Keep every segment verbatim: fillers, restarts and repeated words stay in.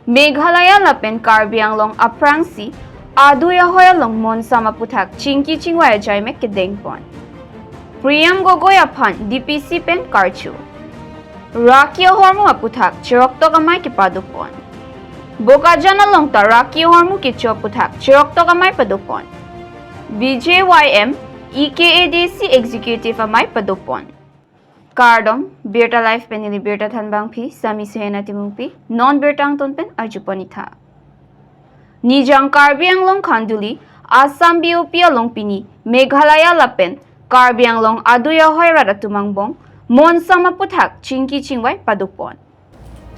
Meghalaya lapen Karbi Anglong aphrangsi adui ahoi along monsam aputhak chingki chingvai ajaimek kedengpon. Priyam Gogoi aphan D P C pen karju. Raki ahormu aputhak chiroktok amei kepadopon. Bokajan along ta raki ahormu kecho aputhak chiroktok amei padopon. B J Y M E K A D C Executive amei padopon. Kardom, Birta Live pen neli Birta Thanbangpi, Sami Suhena Timungpi, non Birta Angton pen arjupon-itha. Nijang Karbi Anglong Khanduli, Assam B O P along pini, Meghalaya lapen Karbi Anglong adui ahoi rat atum angbong monsam aputhak chingki chingvai padopon.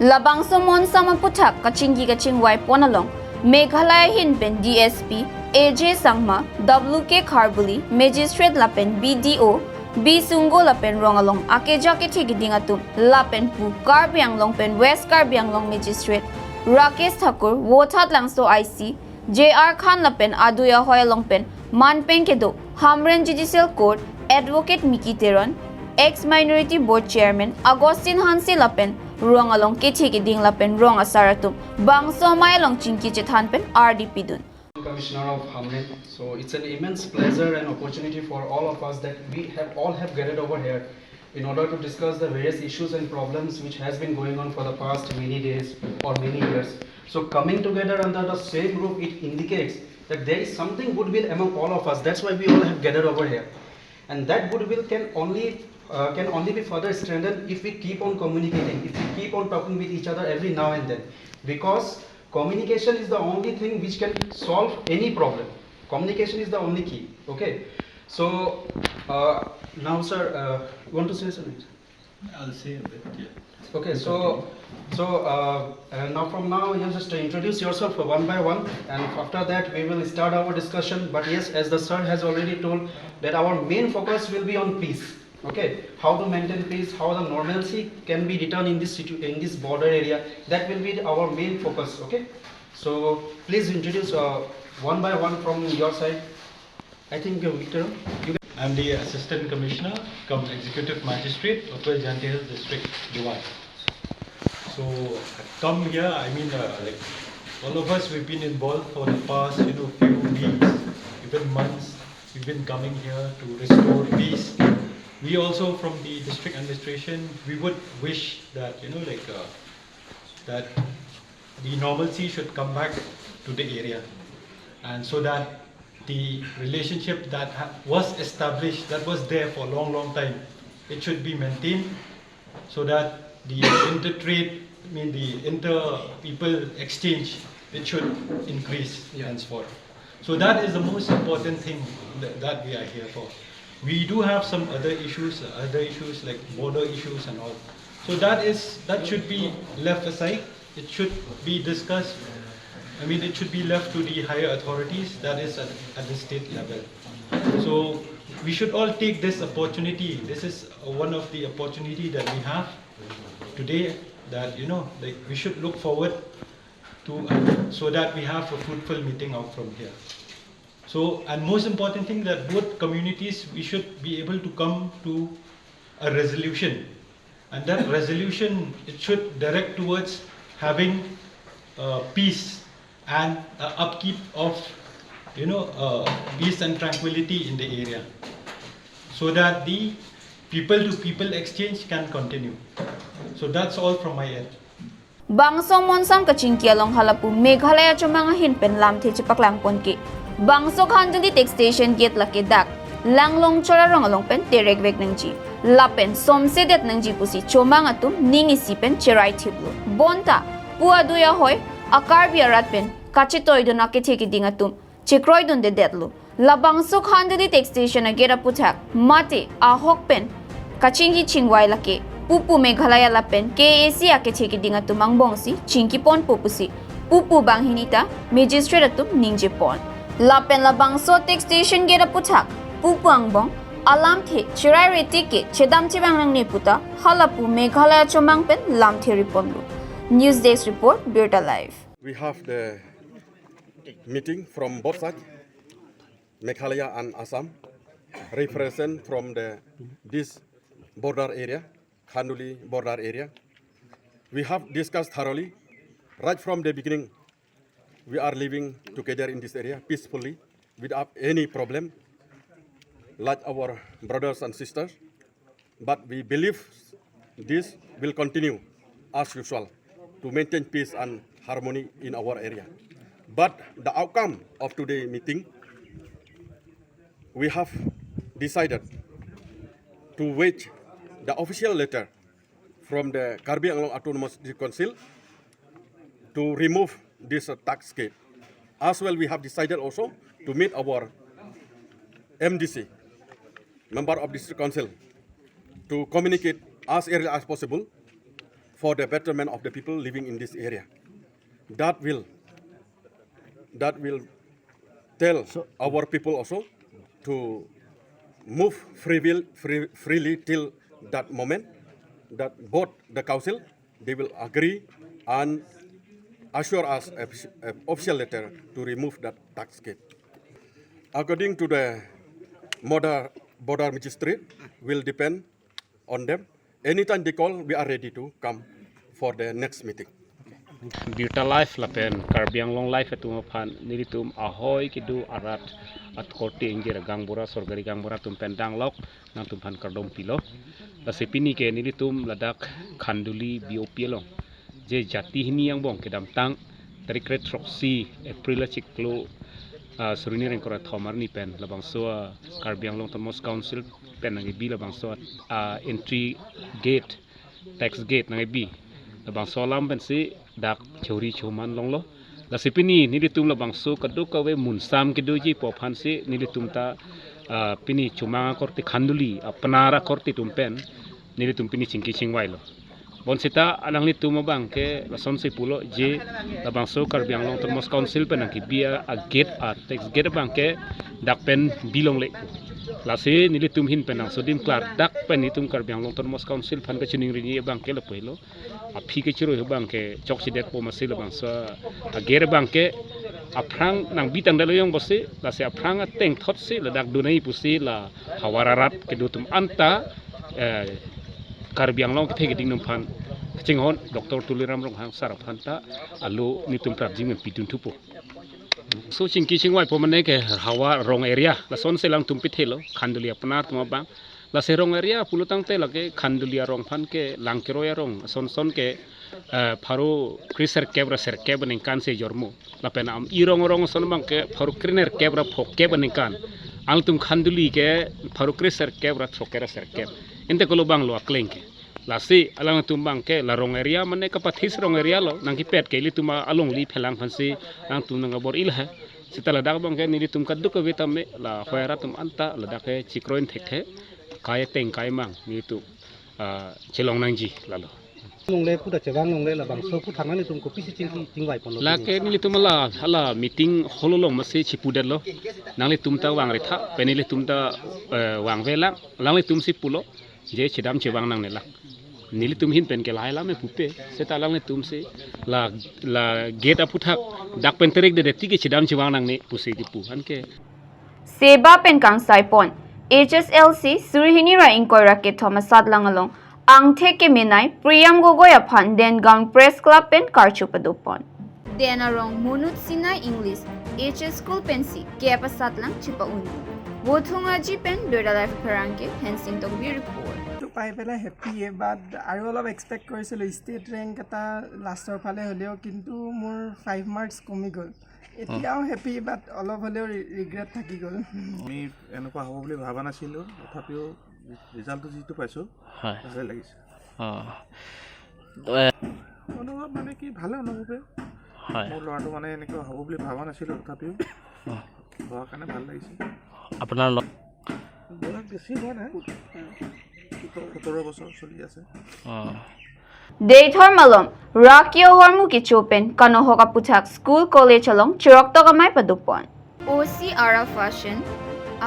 Labangso monsam aputhak kachingki kachingvaipon along Meghalaya ahin pen D S P A J Sangma, W K Kharbuli, Magistrate lapen B D O B Sunggo lapen rong along akeja kethe keding atum lapen pu Karbi Anglong pen West Karbi Anglong Magistrate Rakesh Thakur, Vothatlangso I C J R Khan lapen adui ahoi along pen manpeng kedo Hamren Judicial Court Advocate Mickey Teron, Ex Minority Board Chairman Augustine Hanse lapen rong along kethe keding lapen rong asar atum bangso amei along chingki chethan pen ardi pidun. Commissioner of Hamren. So it's an immense pleasure and opportunity for all of us that we have all have gathered over here in order to discuss the various issues and problems which has been going on for the past many days or many years. So coming together under the same roof, it indicates that there is something goodwill among all of us. That's why we all have gathered over here. And that goodwill can only, uh, can only be further strengthened if we keep on communicating, if we keep on talking with each other every now and then. Because communication is the only thing which can solve any problem. Communication is the only key. Okay. So, uh, now, sir, uh, you want to say something? I'll say a bit, yeah. Okay, so, so, uh, uh, now from now, you just introduce yourself one by one, and after that, we will start our discussion. But yes, as the sir has already told, that our main focus will be on peace. Okay, how to maintain peace, how the normalcy can be returned in this situ-, in this border area, that will be our main focus. Okay, so please introduce, uh, one by one from your side. I think, uh, Victor, you I'm the Assistant Commissioner cum Executive Magistrate, Uttar Jaintia Hills District, Jowai. So I come here, I mean, uh, like, all of us, we've been involved for the past, you know, few weeks, even months. We've been coming here to restore peace. We also, from the district administration, we would wish that, you know, like, uh, that the normalcy should come back to the area, and so that the relationship that ha-, was established, that was there for a long, long time, it should be maintained, so that the inter-trade, I mean, the inter-people exchange, it should increase Yeah. henceforth. So that is the most important thing that, that we are here for. We do have some other issues, uh, other issues like border issues and all. So that is, that should be left aside. It should be discussed. I mean, it should be left to the higher authorities, that is at, at the state level. So we should all take this opportunity. This is one of the opportunity that we have today, that, you know, like, we should look forward to, uh, so that we have a fruitful meeting out from here. So, and most important thing, that both communities, we should be able to come to a resolution, and that resolution, it should direct towards having, uh, peace and, uh, upkeep of, you know, uh, peace and tranquility in the area, so that the people to people exchange can continue. So that's all from my end. Bangso monsam kachingki along halapu Meghalaya chomang ahin pen lamthe chepaklangpon ke. Bangso Khanduli Tax Station Gate lake dak Langlongchor arong along pen terek vek nangji. Lapen somse det nangji pusi chomang atum ning isi pen cherai thiplo. Bonta pu adui ahoi a Karbi arat pen kachetoidun akethe keding atum chekroidundedetlo. Labangso Khanduli Tax Station a-gate aputhak mate ahok pen kachingki chingvai lake pupu Meghalaya lapen K A A C akethe keding atum angbongsi chingkiponpo pusi pupu banghini ta magistrate atum ningjepon. Lapen labangso Tax Station Gate aputhak pupu angbong alamthe cherai reti ke chedam chevang nangne puta halapu Meghalaya chomang pen lamthe riponlo. News Desk Report, Birta Live. We have the meeting from both sides, Meghalaya and Assam, represent from the, this border area, Khanduli border area. We have discussed thoroughly Right from the beginning, we are living together in this area peacefully, without any problem, like our brothers and sisters. But we believe this will continue as usual to maintain peace and harmony in our area. But the outcome of today meeting, we have decided to wait the official letter from the Karbi Anglong Autonomous District Council to remove this, uh, tax gate. As well, we have decided also to meet our M D C, Member of District Council, to communicate as early as possible for the betterment of the people living in this area. That will, that will tell our people also to move free will, free, freely till that moment that both the council, they will agree and assure us a, a official letter to remove that tax gate. According to the border, border magistrate, will depend on them. Anytime they call, we are ready to come for the next meeting. Birta Live lapen Karbi Anglong Live atum aphan nelitum ahoi kedo arat at korte ingjir gaonbura, sorkari gaonbura atum pen danglok nangtumphan kardom pilo. Lasi pini ke nelitum ladak Khanduli B O P along je jati hini angbong kedamtang tarik kre throksi April achiklo, ah, suri hini ingkoi ra thom arni pen labangso, ah, Karbi Anglong Autonomous Council pen nangkebi labangso, ah, entry gate, tax gate nangkebi. Labangso alam pensi dak chori choman longlo. Lasi pini nelitum labangso kadokave munsam kedoji pu aphansi nelitum ta, ah, pini chomang akorte Khanduli, ah, apnar akorte atum pen nelitum pini chingki chingvailo. Bonsita alanglitum abang ke lasonsi pulo je labangso Karbi Anglong Autonomous Council pen nangkebi a gate, a tax gate abang ke dak pen bi longle. Lasi nelitum ahin pen nangsodim klardak pen nelitum Karbi Anglong Autonomous Council aphan kachiningri abang ke lapu helo. Aphi kechiroi abang ke chokchedetpo, amatsi labangso a gate abang ke aphrang nangbi tangdetlo jong pusi, lasi aphrang ateng thotsi ladak donai pusi la havar arat kedo atum anta, eh, Karbi Anglong kethe keding atum aphan kachinghon Doctor Tuliram Ronghang sir aphan ta alo nelitum prapjin pen pidun thupo. So chingki chingvaipo mane ke havar rong area, lasonsi alangtum pithelo, Khanduli apnar atum abang. Lasi rong area pulo tangte lake Khanduli arong aphan ke lang keroi arong, ason son ke, eh, pharo kre serkep ra serkep aningkan si jormo. Lapen am irong arong ason abang ke pharo krenerkep ra phokep aningkan. Alangtum Khanduli ke pharo kre serkep ra throkkep ra serkep. Ante kolo abang lo akleng ke. Lasi alangtum abang ke la rong area mane kapathis rong area lo, nangkepet ke ilitum alongli phelang aphansi alangtum nangkabor-i lahai. Sita ladak abang ke nelitum kadokave tame la havar arat atum anta ladak ke chikroin thekthe, kai ateng kai amang nelitum, ah, chelong nangji lalo. Longle puta chevang longle, labangso aphuthak nanglitum kopisi chingki chingvaiponlo? Lake nelitum hala, hala meeting hall along amatsi chipudetlo. Nanglitum ta vangretha, pen nelitum ta, eh, vangvelang, alanglitumsi pulo je chedam chevang nangne lang. Nelitum ahin pen ke lahai lam pupe, seta alanglitumsi la, la gate aphuthak dak pen terek de de tike chedam chevang nangne pusi kipu. Anke Seba pen kangsaipon H S L C suri hini ra ingkoi ra kethom asatlang along angthek kemenei Priyam Gogoi aphan Dengaon Press Club pen karcho padopon. Den arong Monut Sinai English H S School pensi kep asatlang chipa-un. Bothung Aji pen Birta Live apherangke Hensing Tokbi report. তো পাই পেলাই happy, but আৰু অলপ এক্সপেক্ট কৰিছিলোঁ state rank এটা লাষ্টৰ ফালে হ'লেও, কিন্তু মোৰ ফাইভ মাৰ্কছ কমি গ'ল। এতিয়াও হেপী, বাট অলপ হ'লেও ৰি- ৰিগ্ৰেট থাকি গ'ল। আমি এনেকুৱা হ'ব বুলি ভবা নাছিলোঁ, তথাপিও ৰিজাল্টটো যিটো পাইছোঁ, হয়। ভালে লাগিছে। অ। এ- অনুভৱ মানে কি, ভালে অনুভৱে। হয়। মোৰ ল'ৰাটো মানে এনেকুৱা হ'ব বুলি ভবা নাছিলোঁ, তথাপিও অ। হোৱাৰ কাৰণে ভাল লাগিছে। আপোনাৰ ল- বয়স বেছি হোৱা নাই, সোতৰ বছৰ চলি আছে। অ। Deithor malom Rakio Hormu kecho pen kanohok aphuthak school college along chiroktok amei padopon. O C Ara Fashion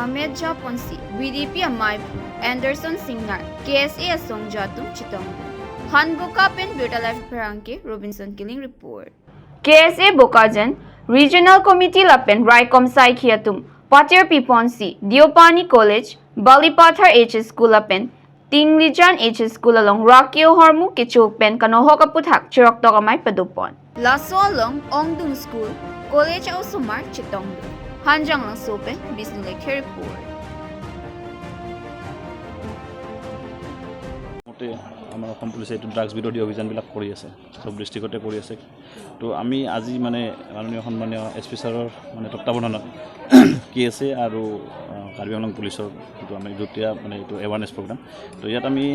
amet japonsi V D P amei Anderson Singnar K S A asongja atum chetong. Han Boka pen Birta Live apherangke Robinson Killing report. K S A Bokajan Regional Committee lapen raikom saikhi atum patir piponsi Deopani College, Balipathar H S School lapen Tinglijan H S School along Rakio Hormu kecho pen kanohok aphuthak chiroktok amei padopon. Laso along ongdung school, college a-osomar chetongdun. Hanjanglangso pen Bisnu Lekthe report. মতে আমাৰ অসম পুলিচে এইটো ড্ৰাগছ বিৰোধী অভিযানবিলাক কৰি আছে, চব ডিষ্ট্ৰিক্টতে কৰি আছে। তো আমি আজি মানে মাননীয় সন্মানীয় এছ পি ছাৰৰ মানে তত্বাৱধানত কে এছ এ আৰু আহ, কাৰ্বি আংলং পুলিচৰ যিটো আমি যুটীয়া মানে এইটো এৱাৰনেছ প্ৰগ্ৰাম। তো ইয়াত আমি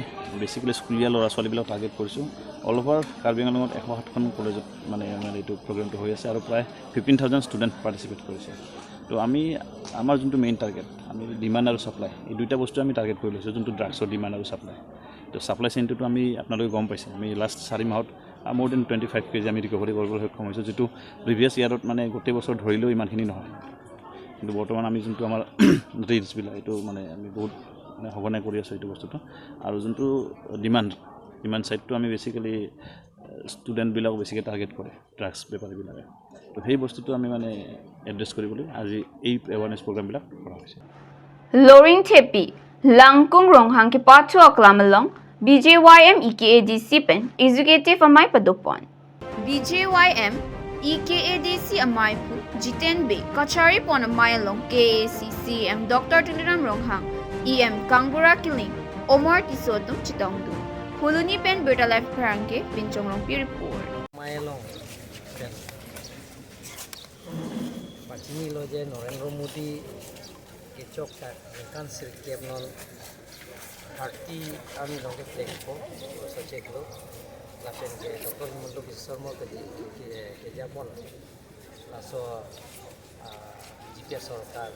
বেচিকেলি স্কুলীয়া ল'ৰা ছোৱালীবিলাক টাৰ্গেট কৰিছোঁ। অল অভাৰ কাৰ্বি আংলঙত এশ সাতখন কলেজত মানে আমাৰ এইটো প্ৰগ্ৰামটো হৈ আছে আৰু প্ৰায় ফিফটিন থাউজেণ্ড ষ্টুডেণ্ট পাৰ্টিচিপেট কৰিছে। তো আমি আমাৰ যোনটো মেইন টাৰ্গেট, আমি ডিমাণ্ড আৰু ছাপ্লাই, এই দুইটা বস্তু আমি টাৰ্গেট কৰি লৈছোঁ, যোনটো ড্ৰাগছৰ ডিমাণ্ড আৰু ছাপ্লাই। তো ছাপ্লাই চেইনটোতো আমি আপোনালোকে গম পাইছে, আমি লাষ্ট চাৰি মাহত মোৰ দেন টুৱেণ্টি ফাইভ কেজি আমি ৰিকভাৰী কৰিবলৈ সক্ষম হৈছোঁ, যিটো প্ৰিভিয়াছ ইয়াৰত মানে গোটেই বছৰ ধৰিলেও ইমানখিনি নহয়। কিন্তু বৰ্তমান আমি যোনটো আমাৰ ৰিলছবিলাক, এইটো মানে আমি বহুত মানে সঘনাই কৰি আছোঁ এইটো বস্তুটো। আৰু যোনটো ডিমাণ্ড, ডিমাণ্ড ছাইডটো আমি বেচিকেলি ষ্টুডেণ্টবিলাকক বেছিকৈ টাৰ্গেট কৰে, ড্ৰাগছ বেপাৰীবিলাকে। তো সেই বস্তুটো আমি মানে এড্ৰেছ কৰিবলৈ আজি এই এৱাৰনেছ প্ৰগ্ৰামবিলাক কৰা হৈছে। Loring Thepi, Langkung Ronghang kepathu aklam along B J Y M E K A D C pen executive amei padopon. B J Y M E K A D C amei aphu Jiten Bey kachari pon amei along K A A C C E M Doctor Tuliram Ronghang, E M Kangbura Killing, Omor Tisso atum chetongdun. Phuloni pen Birta Live pherangke Pinchong Rongpi report. Amei along pen pachinilo je Narendra Modi kechok ta ningkan sirkep non party army along keplengpo, so cheklo. Lapen ke Doctor Himanta Biswa Sarma ke ke kejapon laso ah, B J P sorkar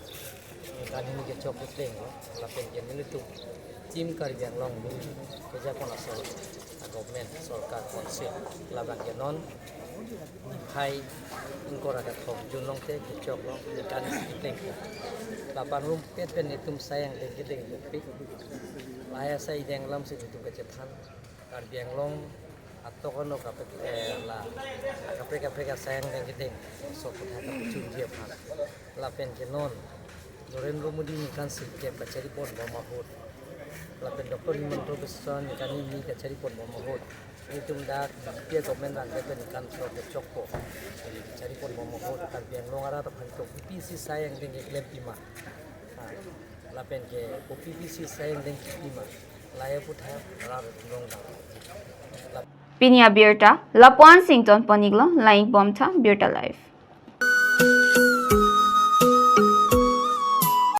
ningkan hini kechok keplenglo, lapen ke nelitum Team Karbi Anglong dun kejapon asal government sorkar council, lapen ke non phai ingkoi ra kethom June along te kechoklo, ningkan hini kepleng. Lapen rumpet pen nelitum asai angdeng kedeng dopik. Lahai asai angdeng alam si nelitum kachethan. Karbi Anglong atok ano kaprek eh, la kaprek kaprek asai angdeng kedeng so kotha kapachunji aphan. Lapen ke non Narendra Modi ningkan sirkep kachari pon bom ahut, lapen Doctor Himanta Biswa ningkan hini kachari pon bom ahut, nelitum dak B J P government rang pen ningkan throk kechokpo. Kachari pon bom ahut Karbi Anglong arat aphan to P P C asai angdeng keklem pima. Ha, lapen ke P P C asai angdeng pima. Lahai aphuthak rat rong dang. Pini abirta lapu-an si ingtonpon-iklo, lang-ik bomtha, Birta Live.